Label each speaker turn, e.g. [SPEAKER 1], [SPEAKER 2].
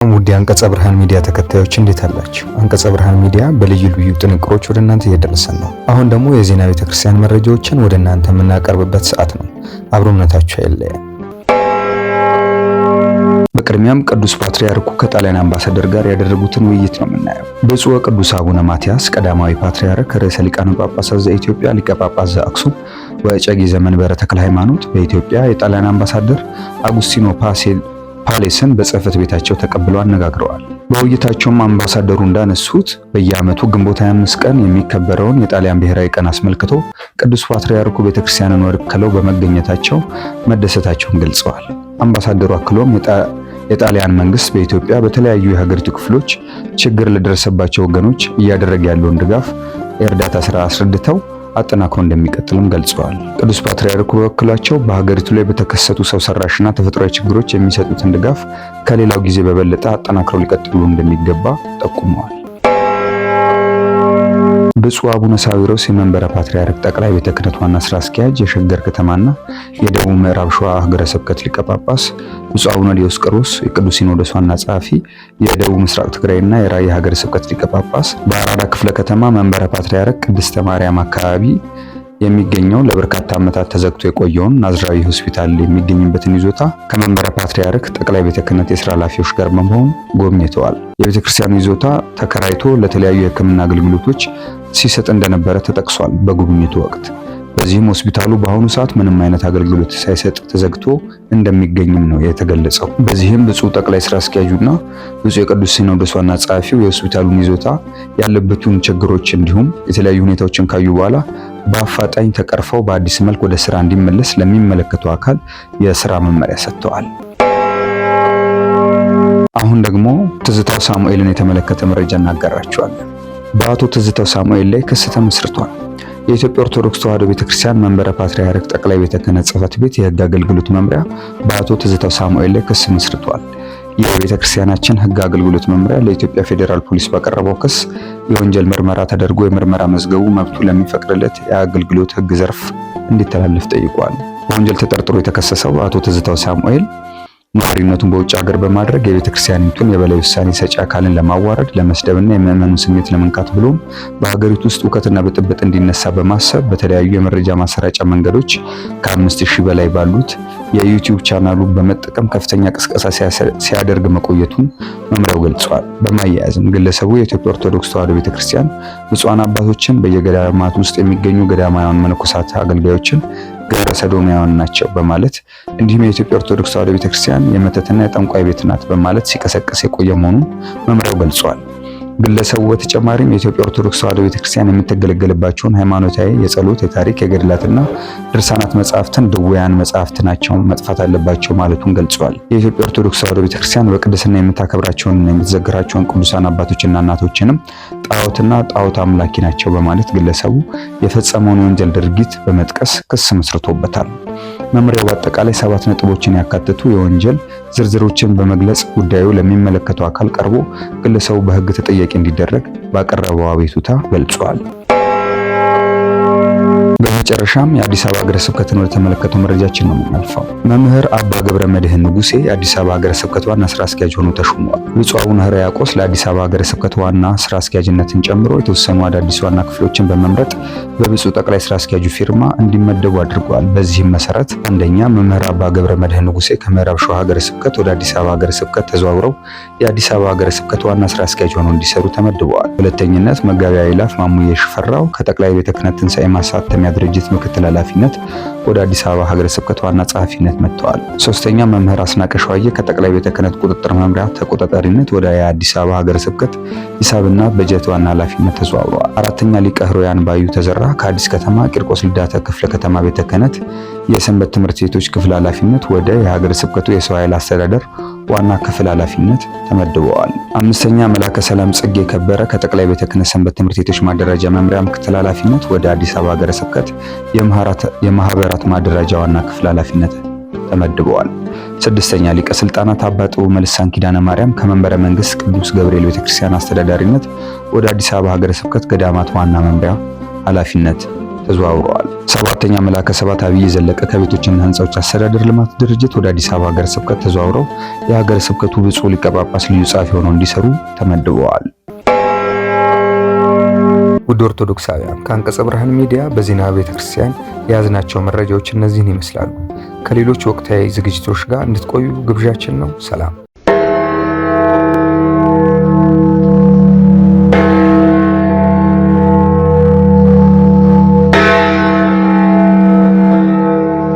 [SPEAKER 1] ውድ የአንቀጸ ብርሃን ሚዲያ ተከታዮች፣ እንዴት አላችሁ? አንቀጸ ብርሃን ሚዲያ በልዩ ልዩ ጥንቅሮች ወደ እናንተ እየደረሰን ነው። አሁን ደግሞ የዜና ቤተክርስቲያን መረጃዎችን ወደ እናንተ የምናቀርብበት ሰዓት ነው። አብሮነታችሁ አይለየን። በቅድሚያም ቅዱስ ፓትርያርኩ ከጣሊያን አምባሳደር ጋር ያደረጉትን ውይይት ነው የምናየው። ብፁዕ ወቅዱስ አቡነ ማትያስ ቀዳማዊ ፓትርያርክ ርዕሰ ሊቃነ ጳጳሳት ዘኢትዮጵያ ሊቀ ጳጳስ ዘአክሱም ወእጨጌ ዘመንበረ ተክለ ሃይማኖት በኢትዮጵያ የጣሊያን አምባሳደር አጉስቲኖ ፓሌስን በጽህፈት ቤታቸው ተቀብለው አነጋግረዋል። በውይይታቸውም አምባሳደሩ እንዳነሱት በየዓመቱ ግንቦት 25 ቀን የሚከበረውን የጣሊያን ብሔራዊ ቀን አስመልክቶ ቅዱስ ፓትርያርኩ ቤተክርስቲያንን ወክለው በመገኘታቸው መደሰታቸውን ገልጸዋል። አምባሳደሩ አክሎም የጣሊያን መንግስት በኢትዮጵያ በተለያዩ የሀገሪቱ ክፍሎች ችግር ለደረሰባቸው ወገኖች እያደረገ ያለውን ድጋፍ የእርዳታ ስራ አስረድተው አጠናክሮ እንደሚቀጥልም ገልጸዋል። ቅዱስ ፓትርያርኩ በበኩላቸው በሀገሪቱ ላይ በተከሰቱ ሰው ሰራሽና ተፈጥሯዊ ችግሮች የሚሰጡትን ድጋፍ ከሌላው ጊዜ በበለጠ አጠናክረው ሊቀጥሉ እንደሚገባ ጠቁመዋል። ብፁዕ አቡነ ሳዊሮስ የመንበረ ፓትርያርክ ጠቅላይ ቤተ ክህነት ዋና ስራ አስኪያጅ፣ የሸገር ከተማና የደቡብ ምዕራብ ሸዋ ሀገረ ስብከት ሊቀ ጳጳስ፣ ብፁዕ አቡነ ዲዮስቆሮስ የቅዱስ ሲኖዶስ ዋና ጸሐፊ፣ የደቡብ ምስራቅ ትግራይና የራያ ሀገረ ስብከት ሊቀ ጳጳስ፣ በአራዳ ክፍለ ከተማ መንበረ ፓትርያርክ ቅድስተ ማርያም አካባቢ የሚገኘው ለበርካታ ዓመታት ተዘግቶ የቆየውን ናዝራዊ ሆስፒታል የሚገኝበትን ይዞታ ከመንበረ ፓትርያርክ ጠቅላይ ቤተ ክህነት የስራ ኃላፊዎች ጋር በመሆን ጎብኝተዋል። የቤተ ክርስቲያኑ ይዞታ ተከራይቶ ለተለያዩ የሕክምና አገልግሎቶች ሲሰጥ እንደነበረ ተጠቅሷል በጉብኝቱ ወቅት። በዚህም ሆስፒታሉ በአሁኑ ሰዓት ምንም አይነት አገልግሎት ሳይሰጥ ተዘግቶ እንደሚገኝም ነው የተገለጸው። በዚህም ብፁዕ ጠቅላይ ስራ አስኪያጁና ብፁዕ የቅዱስ ሲኖዶስ ዋና ጸሐፊው የሆስፒታሉን ይዞታ ያለበትን ችግሮች እንዲሁም የተለያዩ ሁኔታዎችን ካዩ በኋላ በአፋጣኝ ተቀርፈው በአዲስ መልክ ወደ ስራ እንዲመለስ ለሚመለከተው አካል የስራ መመሪያ ሰጥተዋል። አሁን ደግሞ ትዝታው ሳሙኤልን የተመለከተ መረጃ እናጋራችኋለን። በአቶ ትዝታው ሳሙኤል ላይ ክስ ተመስርቷል። የኢትዮጵያ ኦርቶዶክስ ተዋሕዶ ቤተክርስቲያን መንበረ ፓትርያርክ ጠቅላይ ቤተ ክህነት ጽሕፈት ቤት የሕግ አገልግሎት መምሪያ በአቶ ትዝታው ሳሙኤል ላይ ክስ መስርቷል። የቤተክርስቲያናችን ሕግ አገልግሎት መምሪያ ለኢትዮጵያ ፌዴራል ፖሊስ ባቀረበው ክስ የወንጀል ምርመራ ተደርጎ የምርመራ መዝገቡ መብቱ ለሚፈቅድለት የአገልግሎት ሕግ ዘርፍ እንዲተላለፍ ጠይቋል። በወንጀል ተጠርጥሮ የተከሰሰው አቶ ትዝታው ሳሙኤል ነዋሪነቱን በውጭ ሀገር በማድረግ የቤተ ክርስቲያኒቱን የበላይ ውሳኔ ሰጪ አካልን ለማዋረድ፣ ለመስደብና የምዕመኑን ስሜት ለመንካት ብሎም በሀገሪቱ ውስጥ ሁከትና ብጥብጥ እንዲነሳ በማሰብ በተለያዩ የመረጃ ማሰራጫ መንገዶች ከ5,000 በላይ ባሉት የዩቲዩብ ቻናሉ በመጠቀም ከፍተኛ ቅስቀሳ ሲያደርግ መቆየቱን መምሪያው ገልጿል። በማያያዝም ግለሰቡ የኢትዮጵያ ኦርቶዶክስ ተዋሕዶ ቤተክርስቲያን ብፁዓን አባቶችን፣ በየገዳማት ውስጥ የሚገኙ ገዳማውያን መነኮሳት አገልጋዮችን ግብረ ሰዶማውያን ናቸው በማለት፣ እንዲሁም የኢትዮጵያ ኦርቶዶክስ ተዋሕዶ ቤተክርስቲያን የመተትና የጠንቋይ ቤት ናት በማለት ሲቀሰቅስ የቆየ መሆኑን መምሪያው ገልጿል። ግለሰቡ በተጨማሪም የኢትዮጵያ ኦርቶዶክስ ተዋሕዶ ቤተክርስቲያን የምትገለገልባቸውን ሃይማኖታዊ፣ የጸሎት፣ የታሪክ፣ የገድላትና ድርሳናት መጻሕፍትን ድውያን መጻሕፍት ናቸው፣ መጥፋት አለባቸው ማለቱን ገልጿል። የኢትዮጵያ ኦርቶዶክስ ተዋሕዶ ቤተክርስቲያን በቅድስና የምታከብራቸውንና የምትዘክራቸውን ቅዱሳን አባቶችና እናቶችንም ጣዖትና ጣዖት አምላኪ ናቸው በማለት ግለሰቡ የፈጸመውን የወንጀል ድርጊት በመጥቀስ ክስ መስርቶበታል። መምሪያው በአጠቃላይ 7 ነጥቦችን ያካተቱ የወንጀል ዝርዝሮችን በመግለጽ ጉዳዩ ለሚመለከተው አካል ቀርቦ ግለሰቡ በሕግ ተጠያቂ እንዲደረግ ባቀረበው አቤቱታ ገልጿል። በመጨረሻም የአዲስ አበባ ሀገረ ስብከትን ወደ ተመለከተው መረጃችን ነው የምናልፈው። መምህር አባ ገብረ መድህን ንጉሴ የአዲስ አበባ ሀገረ ስብከት ዋና ስራ አስኪያጅ ሆነው ተሹመዋል። ብፁዕ አቡነ ሕርያቆስ ለአዲስ አበባ ሀገረ ስብከት ዋና ስራ አስኪያጅነትን ጨምሮ የተወሰኑ አዳዲስ ዋና ክፍሎችን በመምረጥ በብፁዕ ጠቅላይ ስራ አስኪያጁ ፊርማ እንዲመደቡ አድርገዋል። በዚህም መሰረት አንደኛ፣ መምህር አባ ገብረ መድህን ንጉሴ ከምዕራብ ሸዋ ሀገረ ስብከት ወደ አዲስ አበባ ሀገረ ስብከት ተዘዋውረው የአዲስ አበባ ሀገረ ስብከት ዋና ስራ አስኪያጅ ሆነው እንዲሰሩ ተመድበዋል። ሁለተኝነት፣ መጋቢ አእላፍ ማሙዬ ሽፈራው ከጠቅላይ ቤተ ክህነት ትንሣኤ ማሳተሚያ ድርጅት ምክትል ኃላፊነት ወደ አዲስ አበባ ሀገረ ስብከት ዋና ጸሐፊነት መጥተዋል። ሶስተኛ፣ መምህር አስናቀ ሸዋዬ ከጠቅላይ ቤተ ክህነት ቁጥጥር መምሪያ ተቆጣጣሪነት ወደ የአዲስ አበባ ሀገረ ስብከት ሂሳብና በጀት ዋና ኃላፊነት ተዘዋውረዋል። አራተኛ፣ ሊቀ ሕሩያን ባዩ ተዘራ ከአዲስ ከተማ ቂርቆስ ልዳተ ክፍለ ከተማ ቤተ ክህነት የሰንበት ትምህርት ቤቶች ክፍል ኃላፊነት ወደ የሀገረ ስብከቱ የሰው ኃይል አስተዳደር ዋና ክፍል ኃላፊነት ተመድበዋል። አምስተኛ፣ መላከ ሰላም ጽጌ ከበረ ከጠቅላይ ቤተ ክህነት ሰንበት ትምህርት ቤቶች ማደራጃ መምሪያ ምክትል ኃላፊነት ወደ አዲስ አበባ ሀገረ ስብከት የማህበራት ማደራጃ ዋና ክፍል ኃላፊነት ተመድበዋል። ስድስተኛ፣ ሊቀ ስልጣናት አባ ጥቡ መልሳን ኪዳነ ማርያም ከመንበረ መንግስት ቅዱስ ገብርኤል ቤተክርስቲያን አስተዳዳሪነት ወደ አዲስ አበባ ሀገረ ስብከት ገዳማት ዋና መምሪያ ኃላፊነት ተዘዋውረዋል። ሰባተኛ መላከ ሰባት አብይ ዘለቀ ከቤቶችና ህንፃዎች አስተዳደር ልማት ድርጅት ወደ አዲስ አበባ ሀገረ ስብከት ተዘዋውረው የሀገረ ስብከቱ ብፁዕ ሊቀ ጳጳስ ልዩ ጸሐፊ ሆነው እንዲሰሩ ተመድበዋል። ውድ ኦርቶዶክሳውያን፣ ከአንቀጸ ብርሃን ሚዲያ በዜና ቤተክርስቲያን የያዝናቸው መረጃዎች እነዚህን ይመስላሉ። ከሌሎች ወቅታዊ ዝግጅቶች ጋር እንድትቆዩ ግብዣችን ነው። ሰላም።